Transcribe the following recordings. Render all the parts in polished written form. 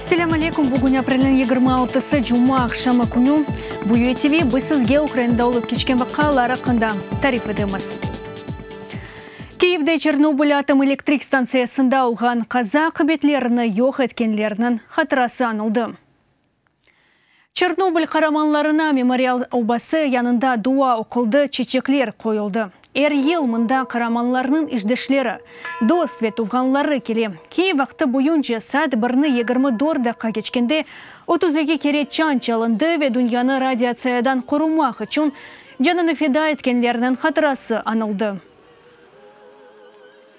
Selâm aleyküm, bugün aprelniñ 26-sı, cuma aqşamı künü. Bu UATV, biz sizge Ukrainada olıp keçken vaqialar aqqında tarif etemiz. Kiyevde Çernobıl atom elektrik stantsiyasında olğan qaza aqibetlerini yoq etkenlerniñ hatırası añıldı. Çernobıl qaramanlarına memorial obası yanında dua oquldı, çeçekler qoyuldı. Er yıl mında qaramanlarnıñ işdeşleri, dost ve tuvğanları kele. Kiyev vaqtı boyunca saat birni 24 daqqa keçkende 32 kere çañ çalındı ve dünyanı radiatsiyadan qorumaq içün canını feda etkenlerniñ hatırası añıldı.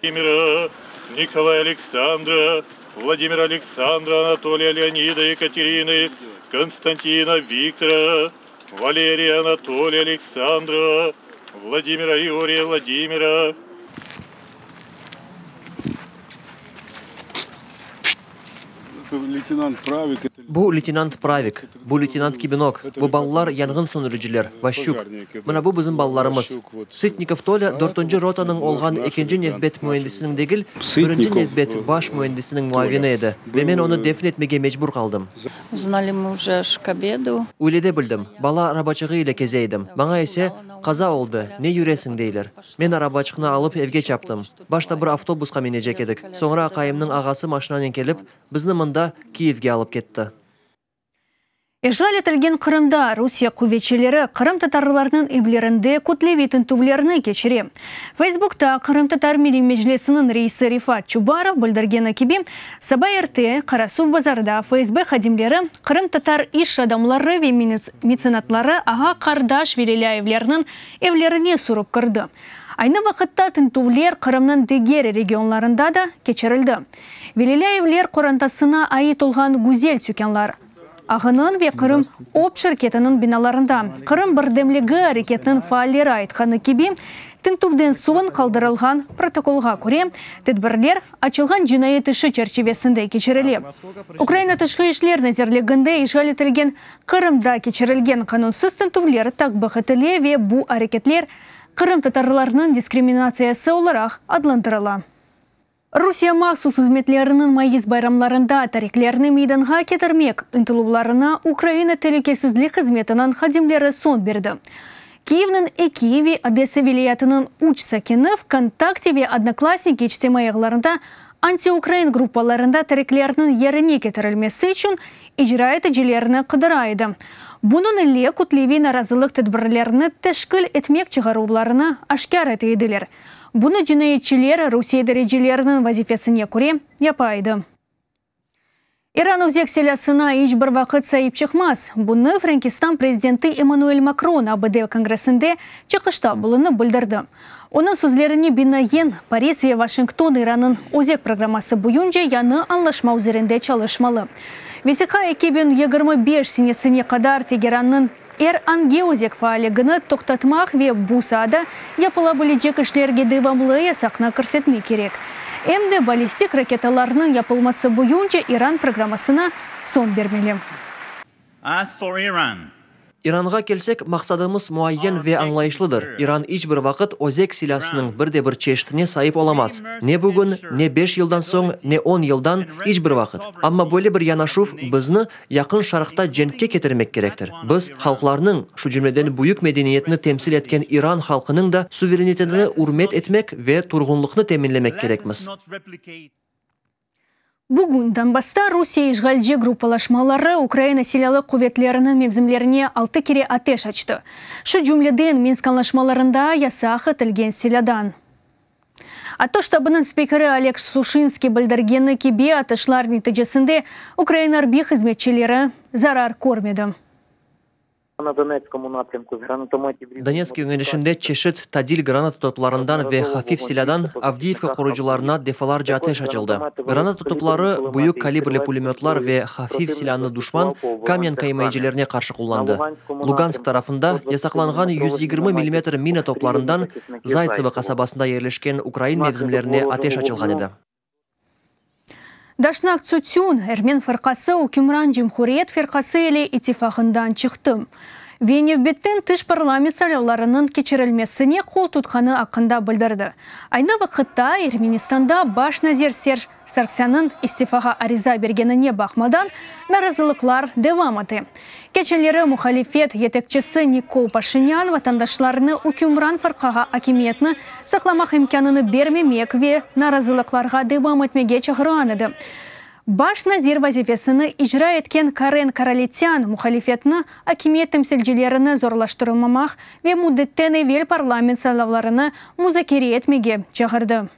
Владимира, Николая Александра, Владимира Александра, Анатолия Леонида, Екатерины, Константина Виктора, Валерия Анатолия Александра, Владимира Юрия Владимира. Bu leytenant Pravik, bu leytenant Kibinok, bu balalar yanğın söndüriciler, Vaşçuk. Mına bu bizim balalarımız. Sıtnikov Tolâ dörtünci rotanıñ olğan ekinci nevbet müendisiniñ degil, birinci nevbet baş müendisiniñ muavini edi ve men onı defn etmege mecbur qaldım. Üylede bildim, bala arabaçığı ile keze edim. Maña ise, Qaza oldı, ne yüresiñ, deyler. Men arabaçıqnı alıp evge çaptım. Başta bir avtobusqa minecek edik, soñra aqayımnıñ ağası maşinanen kelip, bizni mında, Kiyevge alıp ketti. İşğal etilgen Qırımda Rusiye quvetçileri qırımtatarlarnıñ evlerinde kütleviy tintüvlerni keçire. Feysbukta Qırımtatar Milliy Meclisiniñ reisi Refat Çubarov bildirgeni kibi, saba erte Qarasuvbazarda FSB hadimleri qırımtatar iş adamları ve metsenatları ağa-qardaş Velilâyevlerniñ evlerine sürip kirdi. Aynı vaqıtta tintüvler Qırımnıñ diger regionlarında da keçirildi. Velilâyevler qorantasına ait olğan Güzel tükânlar ağınıñ ve Qırım Opt şirketiniñ binalarında Qırım birdemligi areketiniñ faalleri aytqanı kibi, tintüvden soñ qaldırılğan protokolğa köre, tedbirler açılğan cinayet işi çerçivesinde keçirile. Ukraina Tışqı işler nazirliginde işğal etilgen Qırımda keçirilgen qanunsız tintüvler takbih etile ve bu areketler qırımtatarlarnıñ diskriminatsiyası olaraq adlandırıla. Rusiye mahsus hızmetleriniñ mayıs bayramlarında tariklerni meydanğa ketirmek ıntıluvlarına Ukraina telükesizlik hızmetiniñ hadimleri soñ berdi. Kiyevniñ eki ve Odesa vilâyetiniñ üç sakini VKontakte ve Odnoklassniki içtimaiy ağlarında antiukrain gruppalarında tariklerniñ yerine ketirilmesi içün icra eticilerni qıdıra edi. Bunıñ ile kütleviy narazılıq tedbirlerini teşkil etmek çığaruvlarını aşkâr ete ediler. Bunı cinayetçiler Rusiye idarecileriniñ vazifesine köre yapa edi. İran özek silâsına iç bir vaqıt saip çıqmaz. Bunı Frenkistan prezidenti Emmanuel Makron ABD Kongressinde çıqışta bulunıp bildirdi. Onıñ sözlerine binaen, Paris ve Vaşington İrannıñ özek programması boyunca yañı añlaşma üzerinde çalışmalı. Vesiqa 2025 senesine qadar Tegerannıñ er angi özek faalligini toqtatmaq ve bu saada yapıla bilecek işlerge devamlı yasaqnı kirsetmek kerek. Em de ballistik raketalarnıñ yapılması boyunca İran programmasına soñ bermeli. As for Iran, İranğa kelsek, maqsadımız muayyen ve añlayışlıdır, İran iç bir vaqıt özek silâsınıñ bir de bir çeşitine saip olamaz, ne bugün, ne beş yıldan soñ, ne on yıldan, iç bir vaqıt. Amma böyle bir yanaşuv bizni Yaqın Şarqta cenkke ketirmek kerektir. Biz, halqlarnıñ, şu cümleden büyük medeniyetni temsil etken İran halqınıñ da suverenitetini ürmet etmek ve turğunlıqnı teminlemek kerekmiz. Bugün Donbassta Rusiye işğalci gruppalaşmaları Ukraina Silâlı quvetleriniñ mevzimlerine altı kere ateş açtı, şu cümleden Minsk añlaşmalarında yasaq etilgen silâdan. ATO ştabınıñ spikeri Oleg Suşinskiy bildirgeni kibi, atışlar neticesinde Ukraina arbiy hızmetçileri zarar körmedi. Donetsk yöñelişinde çeşit tadil granata toplarından ve hafif silâdan Avdiyivka qorucılarına defalarca ateş açıldı. Granata topları, büyük kalibrli pulemötlar ve hafif silânı duşman Kamyanka imayecilerine qarşı qullandı. Lugansk tarafında yasaqlanğan 120 millimetr mina toplarından Zaytsevo qasabasında yerleşken ukrain mevzimlerine ateş açılğan edi. Daşnaktsutün, ermen fırqası ükümran Cumhuriyet firqası ile ittifaqından çıqtı ve nevbetten tış parlament saylavlarınıñ keçirilmesine qol tutqanı aqqında bildirdi. Aynı vaqıtta Ermenistanda baş nazir Serj. Sargsânnıñ istifağa ariza bergenine baqmadan, narazılıqlar devam ete. Keçenleri muhalifet yetekçisi Nikol Paşinyan vatandaşlarnı ükümran fırqağa akimiyetni saqlamaq imkânını bermemek ve narazılıqlarğa devam etmege çağırğan edi. Baş nazir vazifesini icra etken Karen Karaletyan muhalifetni akimiyet temsilcilerini zorlaştırılmamaq ve müddetten evel parlament saylavlarını muzakere etmege çağırdı.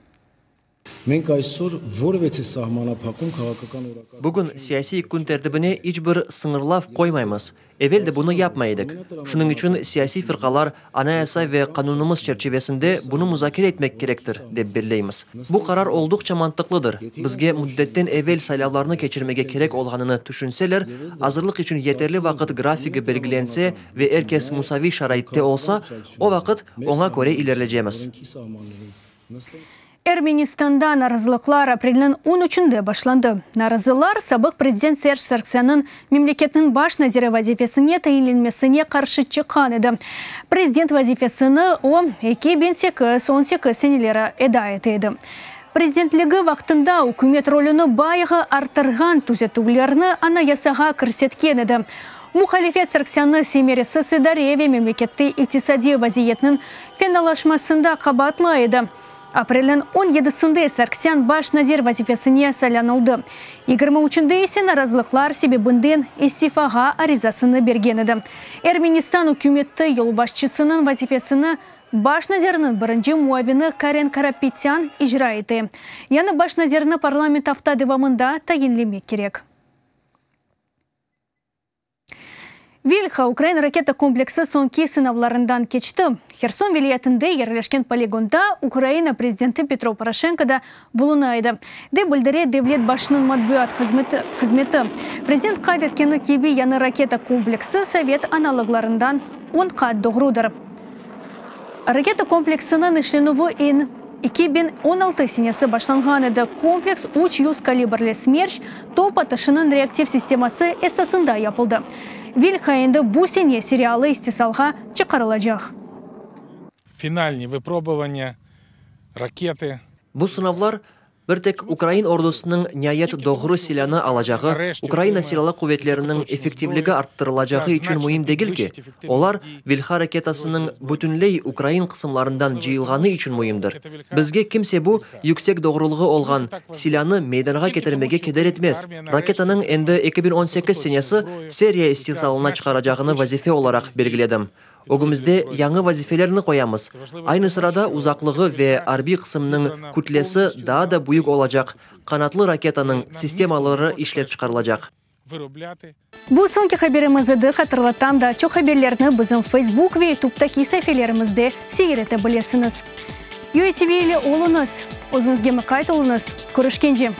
Bugün siyasiy kün tertibine iç bir sıñırlav qoymaymız. Evel de bunı yapmay edik. Şunıñ içün siyasiy firqalar Anayasa ve qanunımız çerçivesinde bunı muzakere etmek kerektir, dep belleymiz. Bu qarar olduqça mantıqlıdır. Bizge müddetten evel saylavlarnı keçirmege kerek olğanını tüşünseler, azırlıq içün yeterli vaqıt grafigi belgilense ve er kes musaviy şaraitte olsa, o vaqıt oña köre ilerleycemiz. Ermenistanda narazılıqlar aprelniñ on üçünde başlandı. Narazılar sabıq prezident Serj Sargsânnıñ memleketniñ baş naziri vazifesine tayinlenmesine qarşı çıqqan edi. Prezident vazifesini o, 2008, 18 seneleri eda ete edi. Prezidentligi vaqtında ükümet rolüni bayağı arttırğan tüzetüvlerni Anayasağa kirsetken edi. Muhalifet Sargsânnı semeresiz idare ve memlekette iqtisadiy vaziyetniñ fenalaşmasında qabaatlay edi. Aprelniñ on yedisinde Sargsyan baş nazir vazifesine saylanıldı, yigirmi üçünde ise narazılıqlar sebebinden istifağa arizasını bergen edi. Ermenistan ükümeti yolbaşçısınıñ vazifesini baş nazirniñ birinci muavini Karen Karapetyan icra ete. Yañı baş nazirni parlament afta devamında tayinlemek kerek. Vilha ukrain raketa kompleksi soñki sınavlarından keçti. Herson vilâyetinde yerleşken poligonda Ukraina prezidenti Petro Poroşenko da buluna edi, dep bildire devlet başınıñ matbuat hızmeti. Prezident qayd etkeni kibi, yañı raketa kompleksi sovet analoglarından on qat doğrudır. Raketa kompleksiniñ işlenüvi in 2016 senesi başlanğan edi. Kompleks 300 kalibrli Smerç top atışınıñ reaktiv sisteması esasında yapıldı. Vilha endi bu sene serialı istisalğa çıqarılacaq. Finalnıy vıprobovaniya raketı. Bu sınavlar Bir tek ukrain ordusınıñ niayet doğru silânı alacağı, Ukraina Silâlı quvetleriniñ effektivligi arttırılacağı içün müim degil ki, olar Vilha raketasınıñ bütünley ukrain qısımlarından cıyılğanı içün müimdir. Bizge kimse bu, yüksek doğrulığı olğan, silânı meydanğa ketirmege keder etmez. Raketanıñ endi 2018 senesi seriya istisalına çıqaracağını vazife olaraq belgiledim. Ögümizde yañı vazifelerni qoyamız. Aynı sırada uzaqlığı ve arbiy qısımnıñ kütlesi daa da büyük olacaq qanatlı raketanıñ sistemaları işlep çıqarılacaq. Bu soñki haberimiz edi. Hatırlatam, daa çoq haberlerni bizim Facebook ve YouTube'daki saifelerimizde seyir ete bilesiñiz. UATV ile oluñız, özüñizge mıqayt oluñız. Körüşkence!